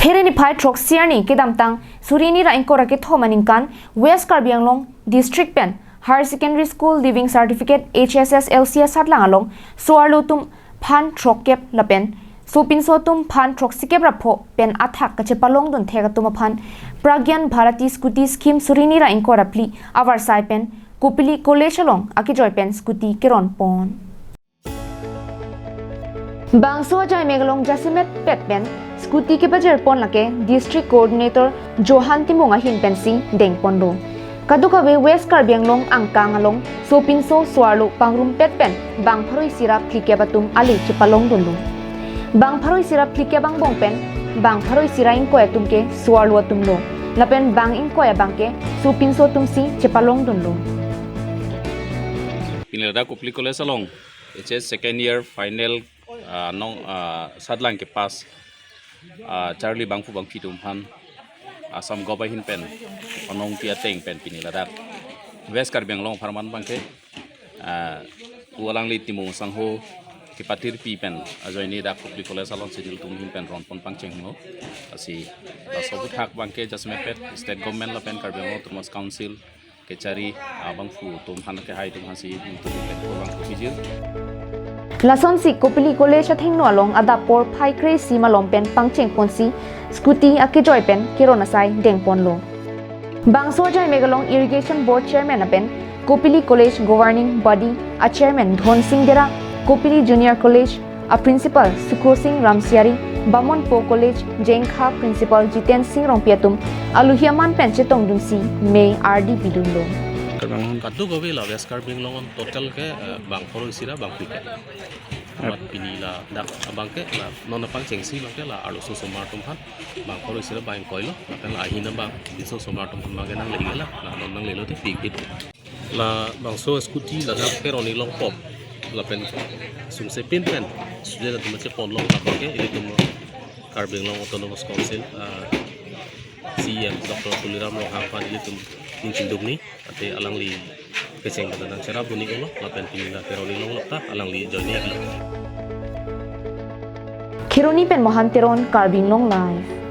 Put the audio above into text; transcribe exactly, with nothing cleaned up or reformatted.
Phere niphai throksi arni kedamtang suri hini ra ingkoi ra kethom aningkan West Karbi Anglong District pen Higher Secondary School Leaving Certificate H S S L C asatlang along so-arlo atum aphan throkkep lapen sopinso atum aphan throksikep ra pho pen athak kachepalongdun thek atum aphan Pragyan Bharati Scooty Scheme suri hini ra ingkoi ra phli avarsai pen Kopili College along akejoi pen scooty keron pon. Bangso ajai megalong jasemet pet pen scooty kepajer pon lake District Coordinator Johan Timung ahin pensi dengponlo. Kadokave West Karbi Anglong angkang along sopinso so-arlo pangrumpet pen bang pharo isi ra phlikep atum ale chepalongdunlo. Bang pharo isi ra phlikep angbong pen bang pharo isi ra ingkoi atum ke so-arlo atumlo. Lapen bang ingkoi abang ke sopinso atumsi chepalongdunlo. Pini ladak Kopili College along H S second year final, ah, nong, ah, satlang kepass, ah, charli bangphu bangphi atum aphan Assam Govt ahin pen onong ti ateng pen pini ladak West Karbi Anglong apharman abangke, ah, pu alangli Timung Sangho kepatirpi pen ajoine dak Kopili College along senior atum ahin pen ronpon pangcheng ho. Lasi laso aputhak abangke jasemet pet State Government lapen Karbi Anglong Autonomous Council kechari abangphu atum aphan kehai atum aphansi ningtumi pen kurvangthu pijir. Lasonsi Kopili College athengno along adap porphai kre-isi malom pen pangcheng ponsi scooty akejoi pen keron asai dengponlo. Bangso ajai megalong Irrigation Board Chairman lapen Kopili College Governing Body a Chairman Dhonsing Dera, Kopili Junior College a Principal Sukur Sing Ramsiari, Bamonpo College Jengkha Principal Jiten Sing Rongpi atum alohi aman pen chetongdunsi mei ardi pidunlo. Kadokave la West Karbi Anglong total ke, eh, bang pharo isi ra bang phlikep. Amat pini ladak abangke la non apangchengsi abangke la arloso osomar atum aphan bang pharo isi ra bang ingkoi lo, lapen la ahin abang pinso osomar atum aphan abangke nangle-iklo, la non nanglelo te pik-ik. Labangso scooty ladak keron-ik longpo lapen sungse pin pen student atum chepon long abangke ilitum Karbi Anglong Autonomous Council, ah, C E M Doctor Tuliram Ronghang aphan ilitum ning chingdukni, ate alangli kecheng pen nangcherap dun-iklo lapen pini la keron-ik longlok ta alangli ajoine-iklo. Kheroni pen Mohan Teron, Karbi Anglong Live.